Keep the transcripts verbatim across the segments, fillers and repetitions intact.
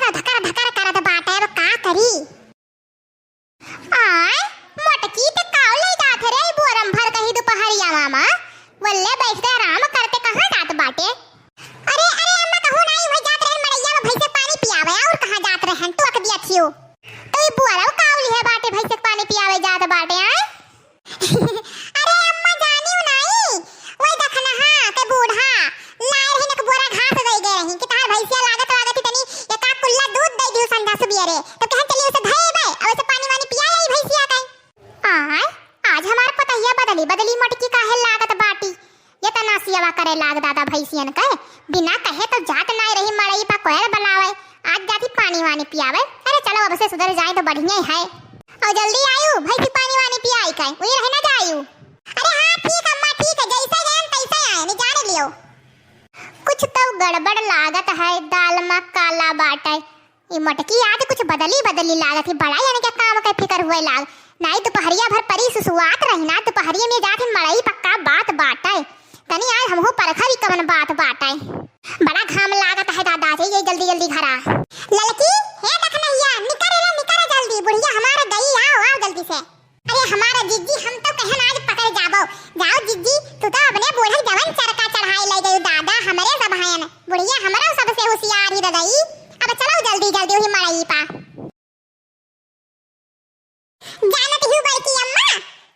धकर धकर करत बाटे, अब का करी? आय, मोटकी त काव लइ जात रे, बोरम भर कही दुपहरिया मामा, वल्ले बैठ के आराम करते कहाँ जात बाटे? अरे, अरे अम्मा, कहूँ नाई, वही जात रहन मड़ैया में भैंसे पानी पियावे, और कहाँ जात रहन, तू अक दिया थियो। तो ई बोरव काव लिहे बाटे, भैंसे के पानी पियावे जात बाटे, आय? अरे अम्मा, जानिउ नाई, वही देखना, हाँ, ते बूढ़ा लाए रही, एक बोरा घास दे गए रही कि तहार भैंसिया लागत लागत ही तनी एका कुल्ला दूध दे दियो संझा सुबियरे, तो कहन चली उसे धरे बे, अब उसे पानी वानी पिया लाई भैंसिया के। आय, आज हमार पतहिया बदली बदली मोटकी काहे लागत बाटी? ये तना सियवा करे लाग दादा भैंसियन के, बिना कहे तो जात नाई रही मड़ई पा कोयल बुलावे, आज जाती पानी वानी पियावे। अरे चलो, अब से सुधर जाए तो बढ़िया ही है। और जल्दी आयु, भैंसी पानी वानी पियाई के, वही रहे ना जायु। अरे हाँ, ठीक अम्मा, ठीक है, जैसे गए तैसे आए, नहीं जाने लियो। कुछ तो गड़बड़ लागत है, दाल में काला बाटे। ई मोटकी आज कुछ बदली बदली लागत ही, बड़ा यानी के काम के फिकर हुए लाग। नाई दुपहरिया भर परी सुसुआत रही ना, दुपहरिया में जात ही मड़ई पक्का बात बाटे। तनी आज हमहू परखा भी कवन बात बाटे। बड़ा घाम लागत है दादा, जाइए जल्दी जल्दी घरा। ललकी, हे दखनहिया, निकर रे, निकर जल्दी, बुढ़िया हमार गई, आओ, आओ जल्दी से। अरे हमारा जिज्जी, हम तो कहन आज पकड़ जाबो। जाओ जिज्जी, तू तो अपने बूढ़ा जवन चरका चढ़ाई ले गई दादा, हमरे सब हयन। बुढ़िया हमरो सबसे होशियार ही रदई। अब चलो जल्दी जल्दी वही मड़ई पा। जानत ही बड़की अम्मा,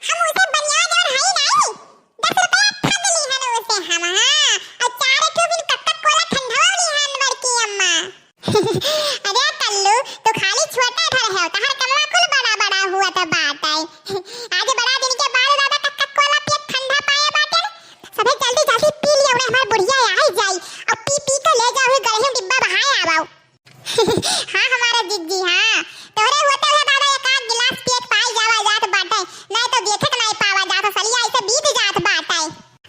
हम उसे बनिया जवन हई नाई, दस रुपया ठग ली हन उसे हम, हाँ, और चार ठो बिन कक्का कोला ठंडवा ली हन बड़की अम्मा। अरे कल्लू, तू खाली छोटा ठर है, तहर कमवा कुल बड़ा बड़ा हुआ त बाटे। आज बड़ा दिन के बाद दादा कक्का कोला पिए ठंडा पाए बाटे। सबे जल्दी जल्दी पी लिया, उन्हें हमार बुढ़िया आई जाई, और पी पी के ले जाओ ही गढ़ी में डिब्बा बहाए आवाओ। हाँ हमारा जिज्जी, हाँ, तोहरे होते हुए दादा एक आध गिलास पिए के पाई जावा जात बाटे, नहीं तो देखे के नहीं पावा जात, सलिया ऐसे बीत जात बाटे।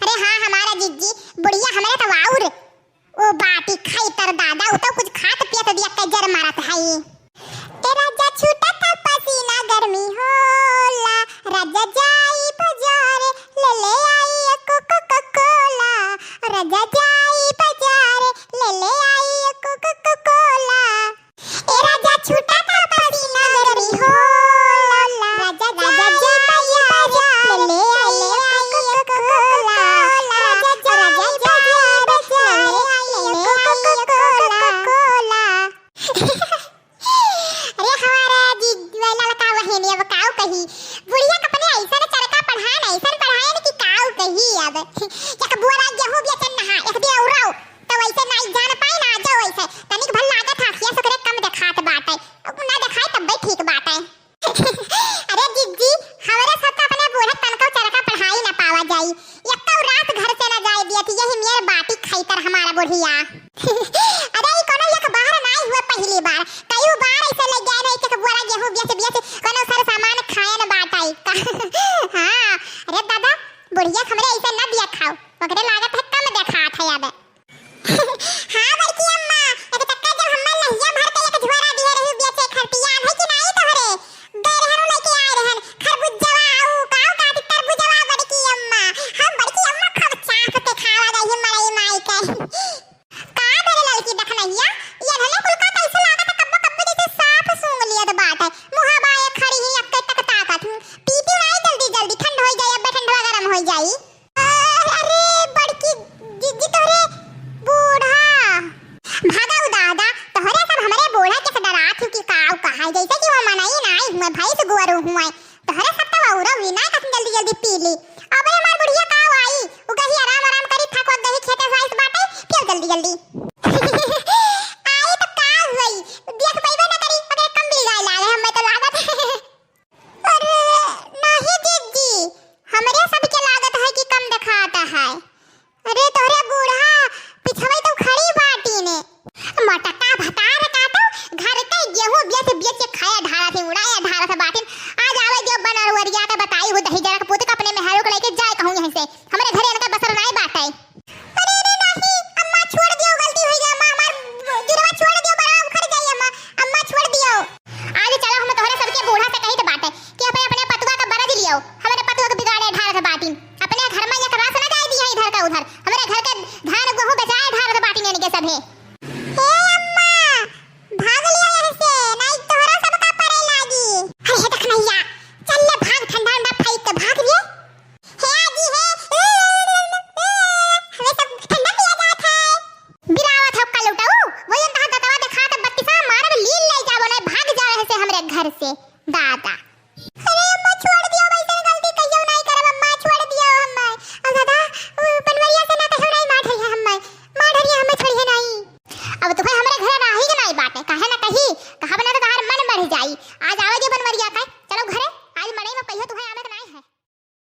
अरे हाँ हमारा जिज्जी, बुढ़िया हमरे तो वाउर ओ बाटी खाई तर दादा, उ तो कुछ खात पियत दिया के जर मारत है। ए राजा छूटत पसीना गर्मी होला, राजा जाई बाजार ले ले आई कोको कोला, राजा जाई बाजार ले ले आई कोको कोला। ए राजा छूटत पसीना गर्मी होला, राजा जाई बाजार ले ले आई कोको कोला, राजा जाई बाजार ले ले आई कोको कोला। अरे हमारा जी, ललका बहिन, अब काऊ कही, बुढ़िया के अपने ऐसन चरका पढ़ान, ऐसन पढ़ान कि काऊ कही। अब एक बोरा गेहूं बेचन नहा, एक दिन औरौ, तो वैसे नाई जान पाई ना, जो वैसे तनिक भर लागत है, अखिया से ओकरे कम देखात बाटे, अब ना देखाए तब भी ठीक बाटे। अरे जिज्जी, हमरे साथ अपने बूढ़े तनको चरका पढ़ाई ना पावा जाई, एक तो रात घर से ना जाए दियत, यही मेर बाटी खाई तर हमारा बुढ़िया। अरे, ई कोनो एक बार नाई हुए, पहली बार। कई बार ऐसे ले गए रहे कि बोरा गेहूं बेच बेच कोनो सर सामान खाए न बाटाई का। हाँ, अरे दादा, बुढ़िया हमरे ऐसे न दिया खाओ, ओकरे लागत है कम देखात है अब। हाँ बड़की अम्मा, एक चक्का जब हम्मे नहिया भर के एक झोरा दिए रही बेचे खरती, याद है कि नाई तोहरे? गए रहन लेके आए रहन खरबूजवा, आऊ काऊ कहती तरबूजवा बड़की अम्मा। हम बड़की अम्मा खूब चाप के खावा गई ही मड़ई माई के। का बोले ललकी दखनहिया, ये धने कुल का कैसे लागत है, कब्बो कब्बो जैसे सांप सूंघ लियत बाटे। मुहा बाए खड़ी ही अक्के तक ताकत हूँ। पी पी नाई जल्दी जल्दी, ठंड होई जाई, अब्बे ठंडवा गरम होई जाई। अरे बड़की जिज्जी तोहरे बूढ़ा। भागा उ दादा, तोहरे सब हमरे बूढ़ा के से डरात हूँ कि काऊ कहाई, जैसे कि वो मनई नाई हुए, भैंस गोरू हुए। तोहरे सब तो औरो भी ना कथन जल्दी जल्दी पी ली। अब हमार बुढ़िया काऊ आई, उ कही आराम आराम करी, थक वक गई खेते से आइस बाटे, पियो जल्दी जल्दी। आई तो का हुई, देख पैबे ना करी, अगर कम बिल जाए लाले, हमें तो लागत। अरे नाही जिज्जी, हमरे सबके लागत है कि कम देखात है। अरे तोहरे बूढ़ा पिछवे तो खड़ी बाटी ने। मटका भतार का तो घर के गेहूं बेच बेच के खाया ढारत है, उड़ाया ढारत बाटिन। आज आवे जो बनरुअरिया के बताई हो दही जरा के पूत के अपने मेहरारू के लेके जाए कहूं यहीं से। हमरे घरे इनका बसर नाई बाटे। अरे, अरे, नाही, अम्मा, छोड़ दियो, गलती हो गई, अम्मा, हमार जुड़वा छोड़ दियो, बड़ा उखड़ जाई, अम्मा, अम्मा, छोड़ दियो। आज चलो, हम तोहरे सबके बूढ़ा से कहित बाटे कि अपने, अपने पतुआ का बरज लियो, हमरे पतुआ के बिगाड़े ढारत बाटी, अपने घर में एक रास न जाए दिए इधर का उधर, हमरे घर के धान गेहूं बेचाए ढारत बाटी ने इनके सभे। ए